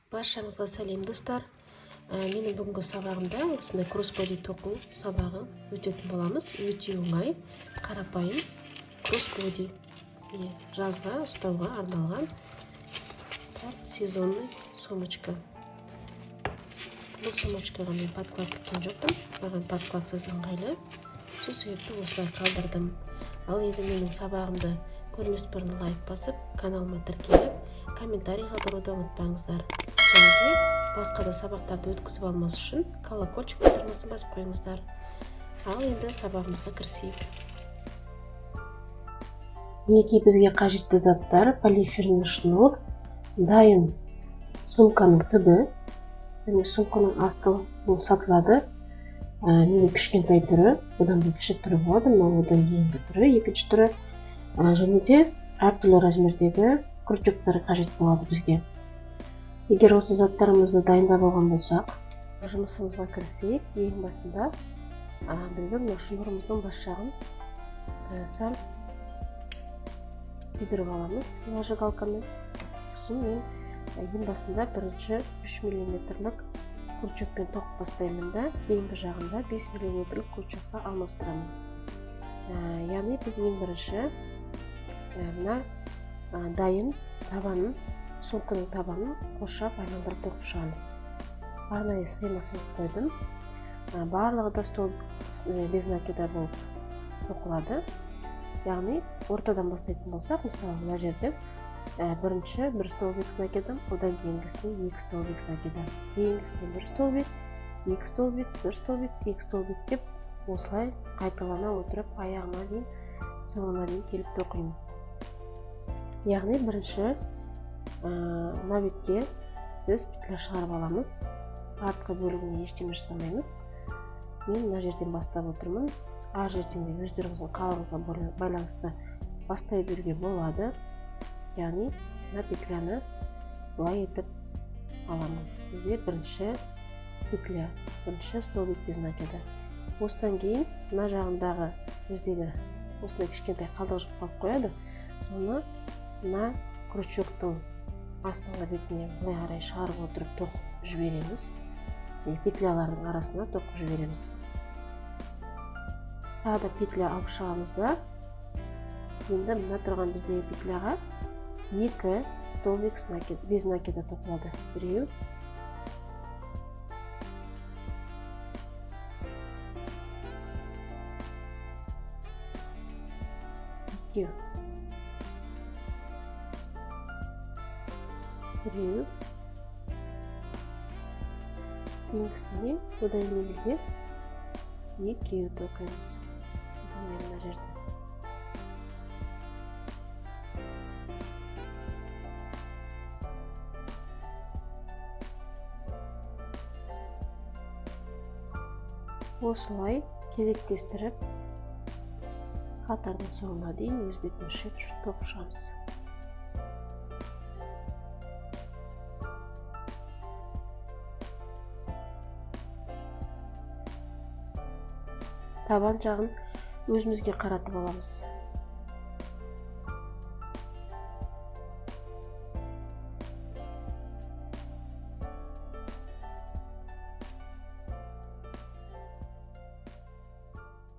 Баршаңызға сәлем, достар! Менің бүгінгі сабағымда осындай кроссбоди тоқу сабағы өтетін боламыз. Өте оңай, қарапайым кроссбоди, міне, жазға ұстауға арналған сезонный сумочка. Бұл сумочкаға мен подклад тіккен жоқпын, маған подкладсыз ыңғайлы, сол себепті осылай қалдырдым. Ал енді менің сабағымды көрмес бұрын лайк басып, каналыма тіркеліп, комментарий қалдыруды ұмытпаңыздар және де басқа да сабақтарды өткізіп алмас үшін колокольчик батырмасын басып қойыңыздар. Ал енді сабағымызға кірісейік. Мінекей, бізге қажетті заттар: полиэфирный шнур, дайын сумканың түбі және сумканың асты. Бұл сатылады. Менің кішкентай түрі, одан да кіші түрі болады, мынау одан кейінгі түрі, екінші түрі. Және де әртүрлі размердегі крючоктар қажет болады бізге. Егер осы заттарымызды дайындап алған болсақ, жұмысымызға кірісейік. Ең басында біздің мына шнурымыздың бас жағын сәл күйдіріп аламыз зажигалкамен. Сосын мен ең басында бірінші 3 миллиметрлік крючокпен тоқып бастаймын да, кейінгі жағында 5 миллиметрлік крючокқа алмастырамын. Яғни біз ең бірінші мына дайын табанын, сумканың табанын қоршап айналдырып тоқып шығамыз. Арнайы схема сызып қойдым. Барлығы да столбик без накида болып тоқылады. Яғни ортадан бастайтын болсақ, мысалы, мына жерден бірінші бір столбик с накидом, одан кейінгісіне екі столбик с накидом, кейінгісіне бір столбик, екі столбик, бір столбик, екі столбик деп, осылай қайталана отырып аяғына дейін, соңына дейін келіп тоқимыз. Яғни бірінші мына бетке біз петля шығарып аламыз, артқы бөлігіне ештеме жасамаймыз. Мен мына жерден бастап отырмын, ар жерден де өздеріңіздің қалауыңызға байланысты бастай беруге болады. Яғни мына петляны былай етіп аламын. Бізде бірінші петля, бірінші столбик без накида. Осыдан кейін мына жағындағы біздегі осындай кішкентай қалдық жіп қалып қояды, соны мына крючоктың астыңғы бетіне былай қарай шығарып отырып тоқып жібереміз, петлялардың арасына тоқып жібереміз. Тағы да петля алып шығамыз да, енді мына тұрған біздегі петляға екі столбик без накида тоқылады. Біреу, екеу, біреу, кейінгісіне, одан кейінгіге екеу тоқимыз. Мына жерде осылай кезектестіріп қатардың соңына дейін өз бетімізше тоқып шығамыз. Табан жағын өзімізге қаратып аламыз.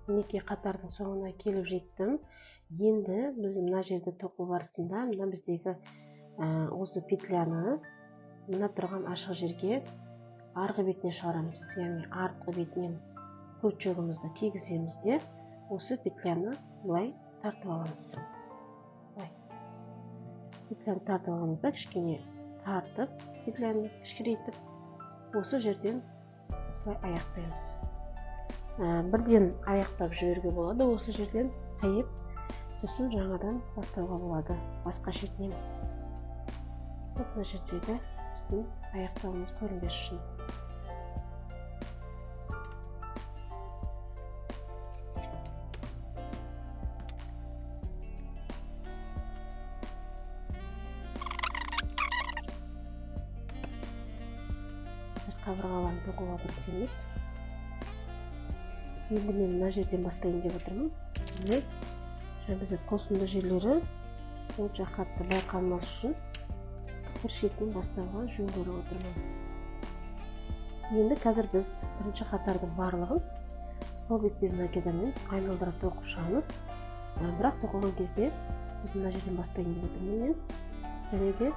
Мінекей, қатардың соңына келіп жеттім. Енді біз мына жерде тоқу барысында мына біздегі осы петляны мына тұрған ашық жерге арғы бетіне шығарамыз. Яғни артқы бетінен крючогымызды кигіземіз де, осы петляны былай тартып аламыз. Былай петляны тартып аламыз да, кішкене тартып, петляны кішірейтіп, осы жерден осылай аяқтаймыз. Бірден аяқтап жіберуге болады, осы жерден қиып, сосын жаңадан бастауға болады басқа шетінен. Мына жердегі біздің аяқтауымыз көрінбес үшін. Қабырғаларын тоқуға кірісеміз. Енді мен мына жерден бастайын деп отырмын. Міне, жаңа бізде қосынды жерлері онша қатты байқалмас үшін Бір шетін бастауға жөн көріп отырмын. Енді қазір біз бірінші қатардың барлығын столбик без накидамен айналдыра тоқып шығамыз. Бірақ тоқыған кезде біз мына жерден бастайын деп отырмын мен. Және де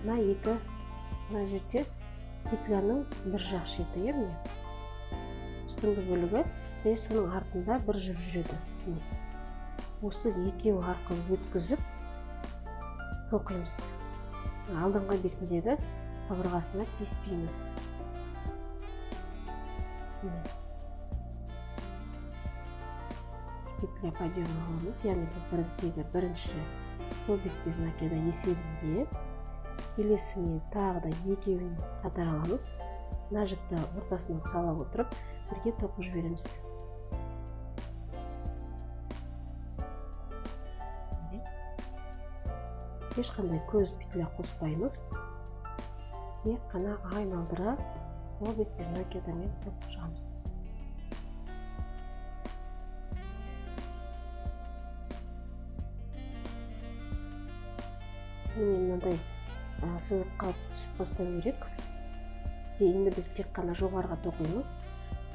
мына екі, мына жерде петляның бір жақ шеті, иә, міне үстіңгі бөлігі, және соның артында бір жіп жүреді. Міне осы екеуі арқылы өткізіп тоқимыз. Алдыңғы бетіндегі қабырғасына тиіспейміз. Міне петля подъема аламыз, яғни бұл біздегі бірінші столбик без накида есебінде. Келесіне тағы да екеуін қатар аламыз. Мына жіпті ортасына сала отырып бірге тоқып жібереміз. Ешқандай көз петля қоспаймыз, тек қана айналдыра столбик без накидамен тоқып шығамыз. Міне мынандай сызыққа түсіп бастау керек. Енді біз тек қана жоғарыға тоқимыз,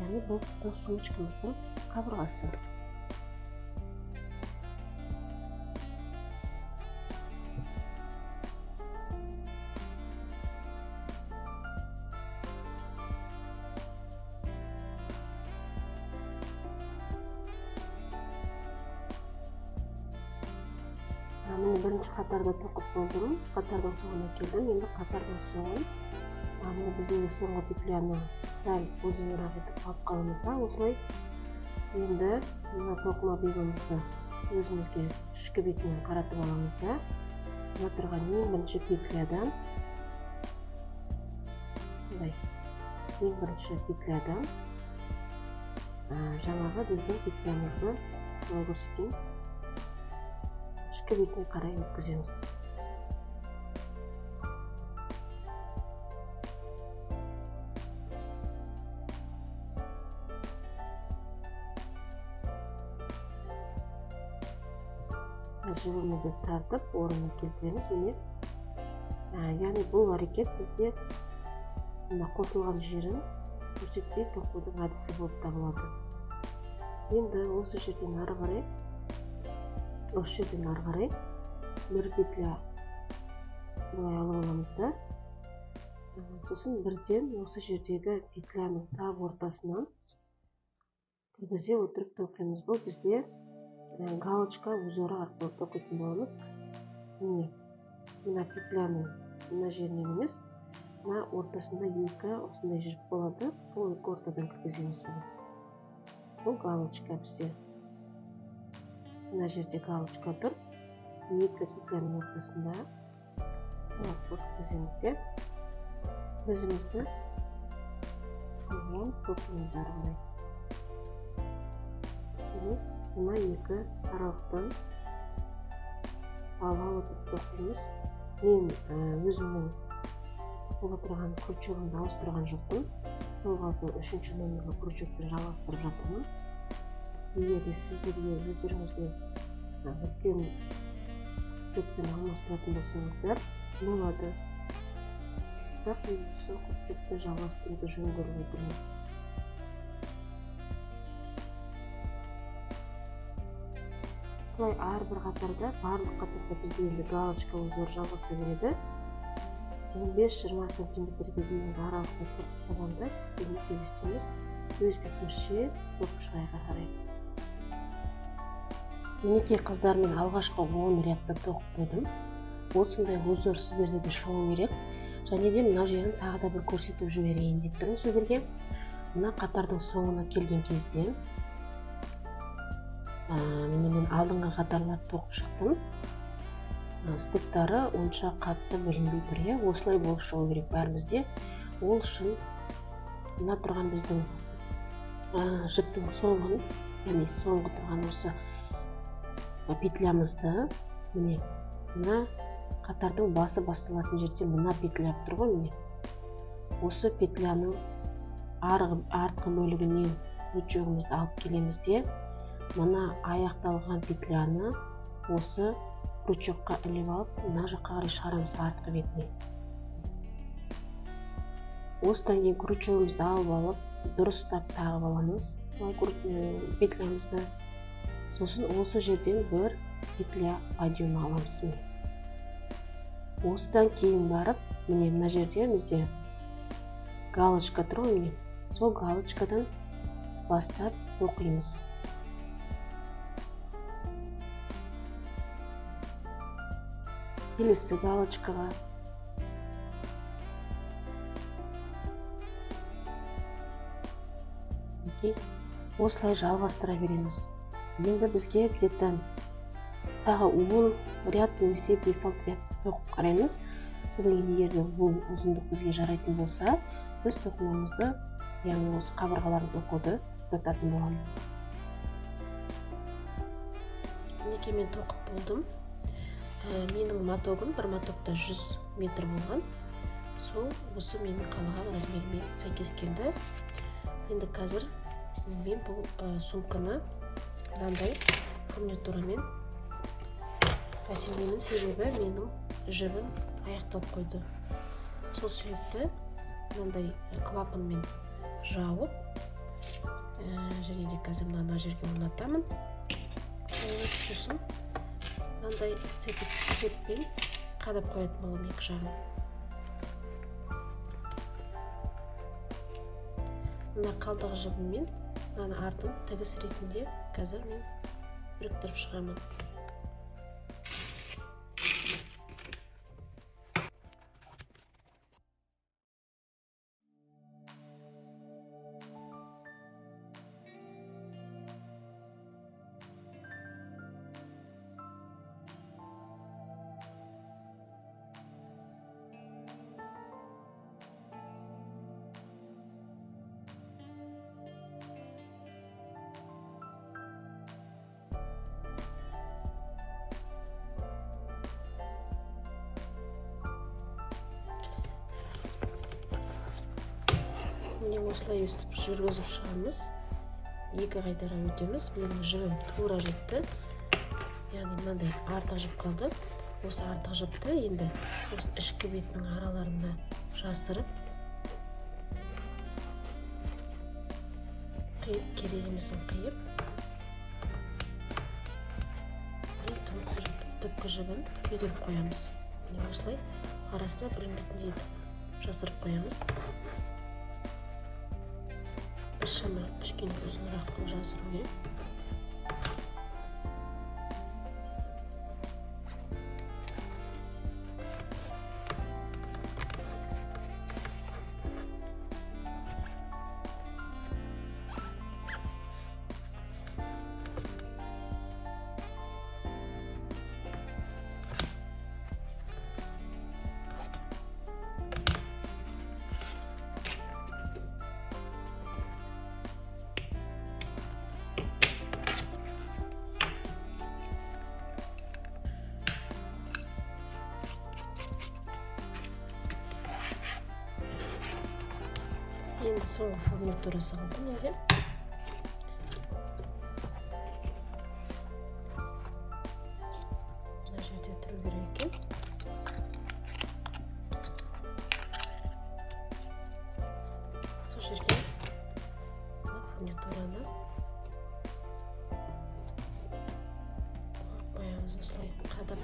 яғни бұл біздің сумочкамыздың қабырғасы. Міне бірінші қатарда тоқып болдым, қатардың соңына келдім. Енді қатардың соңын, міне біздің соңғы петляны сәл ұзынырақ етіп алып қаламыз да, осылай. Енді мына тоқыма бұйымымызды өзімізге ішкі бетінен қаратып аламыз да, мына тұрған ең бірінші петлядан, мындай ең бірінші петлядан жаңағы біздің петлямызды былай көрсетейін, ішкі бетіне қарай өткіземіз. Сәл жібімізді тартып орнына келтіреміз. Міне, яғни бұл әрекет бізде мына қосылған жерін көрсетпей тоқудың әдісі болып табылады. Енді осы жерден ары қарай, осы жерден ары қарай бір петля былай алып аламыз да, сосын бірден осы жердегі петляның тап ортасынан кіргізе отырып тоқимыз. Бұл бізде галочка узоры арқылы тоқитын боламыз. Міне мына петляның мына жерінен емес, мына ортасында екі осындай жіп болады, сол екі ортадан кіргіземіз. Бұл галочка бізде. Мына жерде галочка тұр, екі петляның ортасында кіргіземіз де өзімізді тоқимыз ары қарай. Мына екі аралықтан ала отырып тоқимыз. Мен өзімнің тоқып отырған крючогымды ауыстырған жоқпын, сол қалпы 3-ші номерлі крючокпен жалғастырып жатырмын. Егер де сіздерге өздеріңізге үлкен крючокпен алмастыратын болсаңыздар болады, бірақ мен осы крючокты жалғастыруды жөн көріп отырмын. Осылай әрбір қатарда, барлық қатарда бізде енді галочка узор жалғаса береді. 15-20 сантиметрге дейінгі аралықта тоқып болғанда сіздермен кездесеміз. Өз бетімізше тоқып шығайық ары қарай. Мінекей қыздар, мен алғашқы 10 рядты тоқып қойдым. Осындай узор сіздерде де шығу керек. Және де мына жерін тағы да бір көрсетіп жіберейін деп тұрмын сіздерге. Мына қатардың соңына келген кезде міне мен алдыңғы қатарларды тоқып шықтым. Стыктары онша қатты білінбей тұр, иә, осылай болып шығу керек бәрімізде. Ол үшін мына тұрған біздің жіптің соңын, яғни соңғы тұрған осы петлямызды, міне мына қатардың басы басталатын жерде мына петля тұр ғой, міне осы петляның артқы бөлігінен крючогымызды алып келеміз де, мына аяқталған петляны осы Крючокқа іліп алып, мына жаққа қарай шығарамыз артқы бетіне. Осыдан кейін крючогымызды алып алып, дұрыстап тағып аламыз петлямызды. Сосын осы жерден бір петля подъема аламыз. Осыдан кейін барып, міне мына жерде бізде галочка тұр ғой, міне сол галочкадан бастап тоқимыз. Келесі галочкаға. Осылай жалғастыра береміз. Енді бізге где-то тағы 10 ряд немесе 5-6 ряд тоқып қараймыз. Содан кейін егер бұл ұзындық бізге жарайтын болса, біз тоқымамызды, яғни осы қабырғаларын тоқуды тоқтататын боламыз. Мінекей мен тоқып болдым. Менің мотогым бір мотокта 100 метр болған. Сол осы менің қалаған размеріме сәйкес келді. Енді қазір мен бұл сумканы мынандай фурнитурамен әсемдеймін, себебі менің жібім аяқталып қойды. Сол себепті мынандай клапанмен жауып, және де қазір мына жерге орнатамын. Сосын мынандай сетпен қадап қоятын боламын екі жағын. Мына қалдық жібіммен мынаны артын тігіс ретінде қазір мен біріктіріп шығамын. Міне осылай өстіп жүргізіп шығамыз. Екі қайтара өтеміз. Менің жібім тура жетті. Яғни мынандай артық жіп қалды. Осы артық жіпті енді осы ішкі бетінің араларына жасырып қиып, керек емесін қиып, түпкі жібін күйдіріп қоямыз. Міне осылай арасына білінбейтіндей етіп жасырып қоямыз. Біршама кішкене ұзынырақ қылып жасыру керек. Енді соңғы фурнитурасы қалды менде. Мына жерде тұру керек екен. Сол жерге мына фурнитураны қойып қоямыз осылай қадап.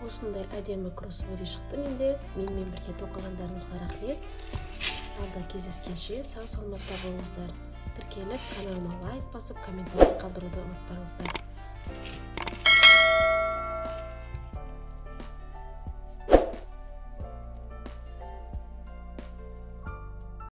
Осындай әдемі кроссбоди шықты менде. Менімен бірге тоқығандарыңызға рахмет. Алда кездескенше сау саламатта болыңыздар. Тіркеліп, каналыма лайк басып, комментарий қалдыруды ұмытпаңыздар.